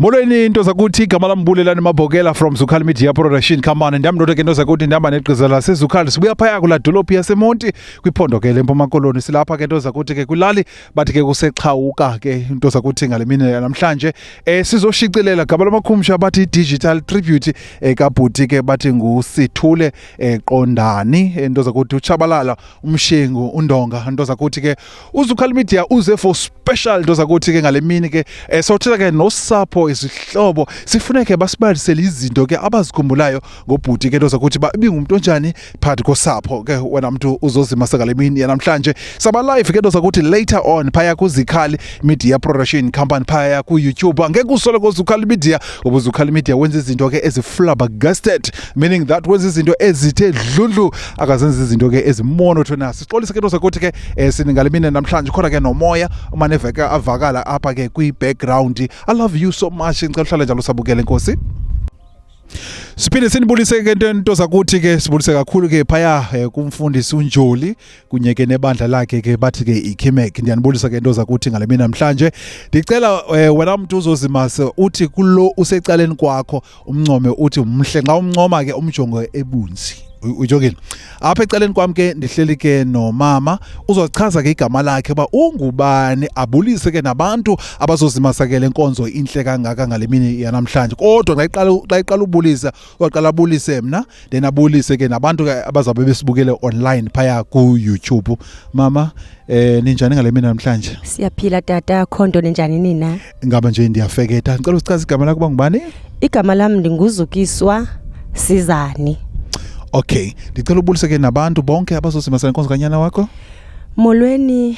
Molweni into zakuthi, igama lam Bulelani Mabhokela from Zukhali Media Production Company. Ndiyamndoda ke into zakuthi, ndihamba negqiza laseZukhali. Sibuya phaya kulaa dolophu yaseMonti kwiphondo ke leMpuma Koloni. Silapha ke into zakuthi ke kwilali bathi ke kuseXhawuka ke into zakuthi ngale mini namhlanje sizoshicilela gaba lamakhumsha bathi digital tribute kabhuti ke bathi nguSithule Qondani, into zakuthi uTshabalala, uMshengu, uNdonga. Into zakuthi ke uZukhali Media uze for special into zakuthi ke ngale mini ke sawuthetha ke nosapho, izihlobo, sifune ke basibalisele izinto ke abazikhumbulayo ngobhuti ke into zakuthi ba ibingumntu onjani phakathi kosapho. Ke wena mntu uzozimasa ngale mini yanamhlanje, saba live ke into zakuthi later on phaya kuZikhali Media Production Company phaya ku-YouTube. Angeke usole koZukhali Media, ngoba uZukhali Media wenza izinto ke ezi-flabbergasted, meaning that wenza izinto ezithe dludlu, akazenza izinto ke ezimonotonous. Sixolise ke into zakuthi ke siningale mini namhlanje khona ke nomoya umane eveke avakala apha ke kwi-background. I love you so much. Ngicela uhlale njalo sabukele. Nkosi. Siphinde sinibulise ke into zakuthi ke sibulise kakhulu ke phaya kumfundisi uNjoli kunye ke nebandla lakhe ke bathi ke iKimek. Ndiyanibulisa ke into zakuthi ngale mini namhlanje. Ndicela wena mntu uzozimasa uthi kulo usecaleni kwakho, umncome, uthi umhle. Xa umncoma ke umjongo ebunzi. Ujongile apha ecaleni kwam ke, ndihleli ke nomama, uzochaza ke igama lakhe uba ungubani, abulise ke nabantu abazozimasa ke le nkonzo intle kangaka ngale mini yanamhlanje. Kodwa xa iqala ubulisa, uyaqala abulise mna, then abulise ke nabantu ke abazabe besibukele online phaya ku-YouTube. Mama, ninjani ngale mini namhlanje? Siyaphila tata, khonto ninjani nina? Ngaba nje ndiyafeketa. Ndicela usichaze igama lakho uba ngubani. Igama lam ndinguZukiswa Sizani. Okay, ndicela ubulise ke nabantu bonke abazozimasa lenkonzo kanyana wakho. Molweni,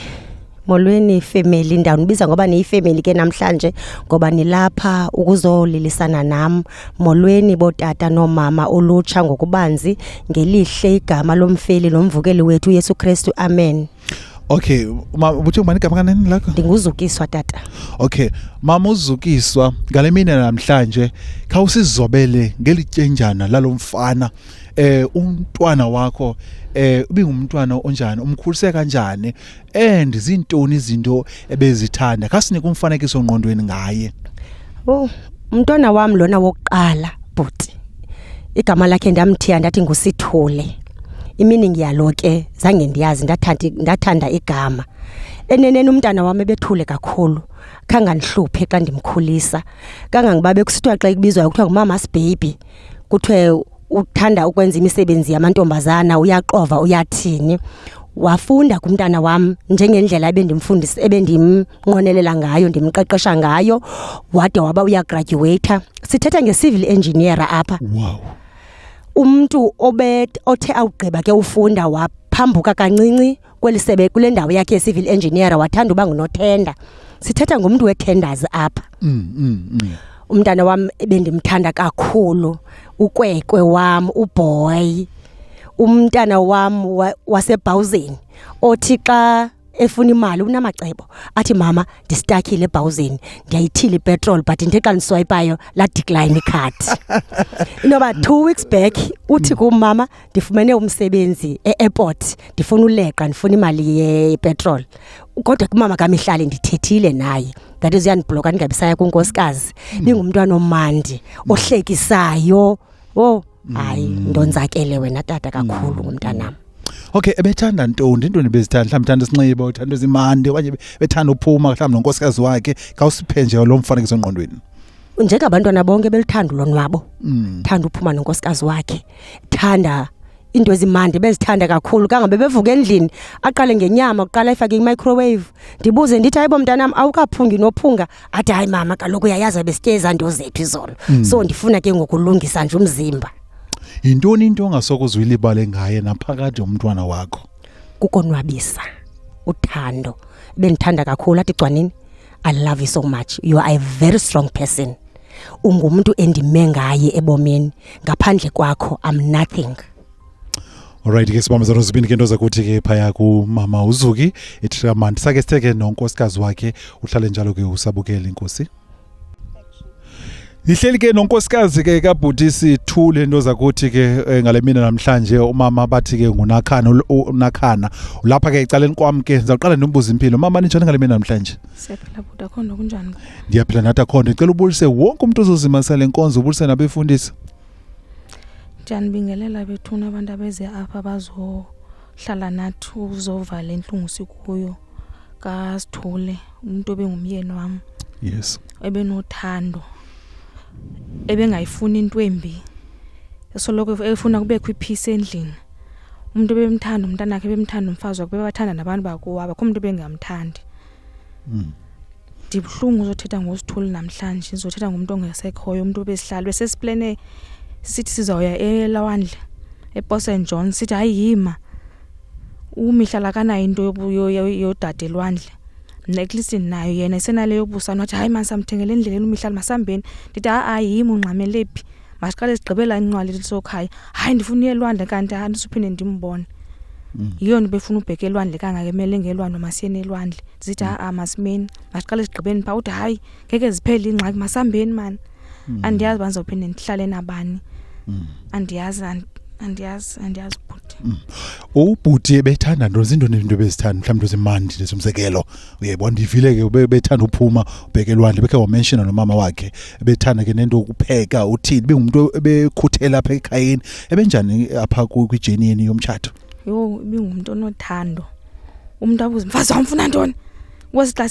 molweni family, ndawunibiza ngoba niyifamily ke namhlanje ngoba nilapha ukuzolilisana nam. Molweni botata noomama, ulutsha ngokubanzi, ngelihle igama lomfeli nomvukeli wethu uYesu Kristu. Amen. Okay, ma ubuthi ngubani igama kaneni lakho? NdinguZukiswa tata. Okay, mama uZukiswa, ngale mini namhlanje khawusizobele ngelityenjana lalomfana, umntwana wakho, ubingumntwana onjani, umkhulise kanjani and zintoni izinto ebezithanda? Khasinike umfanekiso ngqondweni ngaye. Oh, umntwana wam lona wokuqala bhuti. Igama lakhe ndamthiya ndathi nguSithule. Iminingi yalo ke zange ndiyazi, ndathanda igama. Eneneni umntana wam ebethule kakhulu. Khangandihluphe xa ndimkhulisa. Kangangoba bekusithiwa xa ekubizwayo kuthiwa ngumama's baby. Kuthiwe uthanda ukwenza imisebenzi yamantombazana, uyaxova, uyathini. Wafunda kumntana wam njengendlela ebendimfundisa, ebendimnqwenelela ngayo, ndimqeqesha ngayo, wade waba uyagraduate. Sithetha nge-civil engineer apha. Umntu obe othe awugqiba ke ufunda waphambuka kancinci kweli sebe, kule ndawo yakhe ye-civil engineer, wathanda uba ngunothenda. Sithetha ngumntu we-tenders apha. Umntana wam bendimthanda kakhulu, ukwekwe wam, uboy. Umntana wam wasebhawuzeni othi xa efuna imali unamacebo, athi, "Mama, ndistakile ebhawuzeni, ndiyayithila ipetrol, but ndithe xa ndiswayipayo la decline ikhadi." Inoba 2 weeks back uthi kum, "Mama, ndifumene umsebenzi e-airport, ndifuna uleqa, ndifuna imali yepetrol." Kodwa kumama kaMihlali ndithethile naye, that is uyandibhloka ndingabi saya kunkosikazi. Ningumntwana omandi ohlekisayo. Oh hayi, ndonzakele wena tata kakhulu ngumntanam. Okay, ebethanda ntoni? Intoni bezithanda? Mhlawumbi thanda isinxibo, uthanda ezimandi, okanye bethanda uphuma mhlawumbi nonkosikazi wakhe. Khawusiphe nje lo mfanekiso engqondweni. Njengabantwana bonke belithanda ulonwabo, thanda uphuma nonkosikazi wakhe, thanda into ezimandi, bezithanda kakhulu kangabe bevuka endlini aqale ngenyama kuqala, ayifake i-microwave. Ndibuze ndithi, "Hayibo mntanam, awukaphungi nophunga?" Athi, "Hayi mama, kaloku uyayazi besitye ezaa nto zethu izolo, so ndifuna ke ngokulungisa nje umzimba." Yintoni into ongasokuze uyilibale ngaye naphakade umntwana wakho? Kukonwabisa, uthando. Bendithanda kakhulu athi, "Gcwanini, I love you so much. You are a very strong person. Ungumntu endime ngaye ebomini. Ngaphandle kwakho I'm nothing." Alright ke, sibambe zona zibini ke into zakuthi ke phaya kumama uZuki eTramant. Sake sitheke nonkosikazi wakhe. Uhlale njalo ke usabukela, inkosi. Ihleli ke nonkosikazi ke kabhuti Sithule into zakuthi ke ngale mina namhlanje umama bathi ke nguNakhana uNakhana ulapha ke ecaleni kwam ke ndizawuqala ndimbuze impilo. Mama, ninjani ngale mina namhlanje? Siyaphila bhuti, akho nto, kunjani? Ndiyaphila nathi, akho nto. Ndicela ubulise wonke umuntu ozozimasa le nkonzo, ubulise nabefundisi. Ndiyanibingelela bethuna abantu abeze apha bazohlala nathi uzovala intlungu sikuyo kaSithule, umuntu obengumyeni wam. Ebenothando, ebengayifuni into embi, esoloko efuna kubekho ipeace endlini. Umuntu ebemthanda umntanakhe, ebemthanda umfazi wakhe, bebathanda nabantu bakowabo, akho umuntu ebengamthandi. Ndibuhlungu uzothetha ngoSithule namhlanje, ndizothetha ngumntu ongasekhoyo, umntu obesihlala besesiplene sithi sizawuya elwandle ePort St John, sithi hayi yima, uMihlali akanayo into yodade elwandle, mna at least ndinayo, yena isenale yobusana. Wathi hayi mani, samthengela endleleni uMihlali, masambeni. Ndithi ha-a, yima, ungxamele phi? Masiqale sigqibela incwali lisokhaya. Hayi, ndifuna uye elwandle, kanti andizuphinde ndimbone. Yiyo nto befuna ubheka elwandle kangaka, emele ngelwandle, masiyeni elwandle. Ndisithi ha-a, masimeni, masiqale sigqibeni phaa. Uthi hayi, ngeke ziphele iingxaki, masambeni mani. Andiyazi uba ndizophinde ndihlale nabani, andiyazi, andiyazi, andiyazi bhuti. Ubhuti ebethanda nto zintoni, into ebezithanda mhlawumbi into zimandi nje, umzekelo uyayibona, ndivile ke bethanda uphuma ubheke elwandle, bekhe wamenshina nomama wakhe, ebethanda ke nento yokupheka, uthini, bengumntu ebekhuthela apha ekhayeni, ebenjani apha kwijeni yeni yomtshato? Yho, ibingumntu onothando, umntu abuze, mfazi wam ufuna ntoni? Kwesi xa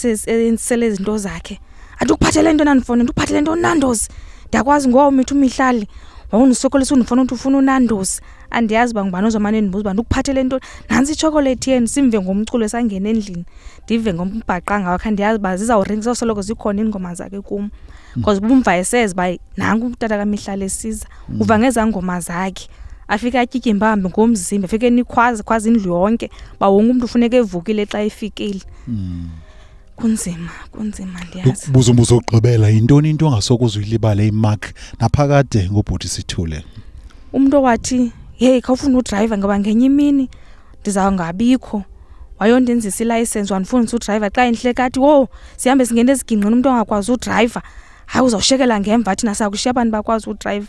sele izinto zakhe, andikuphathele nto nandifona, ndikuphathele nto Nando's, ndiyakwazi ngomitha uMihlali wawundisokolisa undifona uthi ufuna uNando's. Andiyazi uba ngubani ozomane endibuza uba ndikuphathele ntoni, nantsi itshokolethi yenu. Simve ngomculo esangena endlini, ndive ngombhaqanga wakhe. Andiyazi uba zizawuringa, zizawusoloko zikhona iingoma zakhe kum, because bumva eseza uba nanku utata kaMihlali esiza, uva ngezaa ngoma zakhe, afike atyityimbe, ahambe ngomzimba, afike nikhwaze khwaze indlu yonke uba wonke umntu ufuneka evukile xa efikile. Kunzima, kunzima, ndiyazi. Buza umbuzo wokugqibela, yintoni into ongasokuze uyilibale imark naphakade ngobhuti Sithule? Umntu owathi, heyi, khawufuna udrayiva ngoba ngenye imini ndizawungabikho, wayondenzisa ilayisensi, wandifundisa udrayiva. Xa endihleka athi, wo, sihambe singena ezigingqini, umntu ongakwazi udrayiva, hayi, uzawushekela ngemva, thina sakushiya abantu bakwazi udrayiva.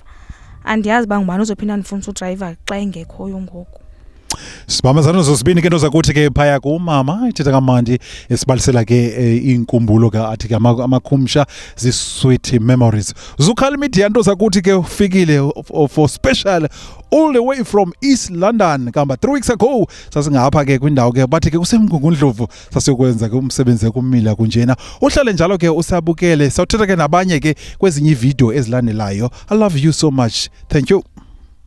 Andiyazi uba ngubani ozophinda andifundisa udrayiva xa engekhoyo ngoku. Sibambazana zosibini ke nto zakuthi ke phaya kumama ithetha kamandi, esibalisela ke iinkumbulo ke athi ke amakhumsha zi-sweet memories. Zukhal Media nto zakuthi ke ufikile for special all the way from East London. Kamba 3 weeks ago sasingapha ke kwindawo ke bathi ke kuseMgungundlovu, sasiyokwenza ke umsebenzi kumila kunjena. Uhlale njalo ke usabukele, sawuthetha ke nabanye ke kwezinye iividiyo ezilandelayo. I love you so much, thank you.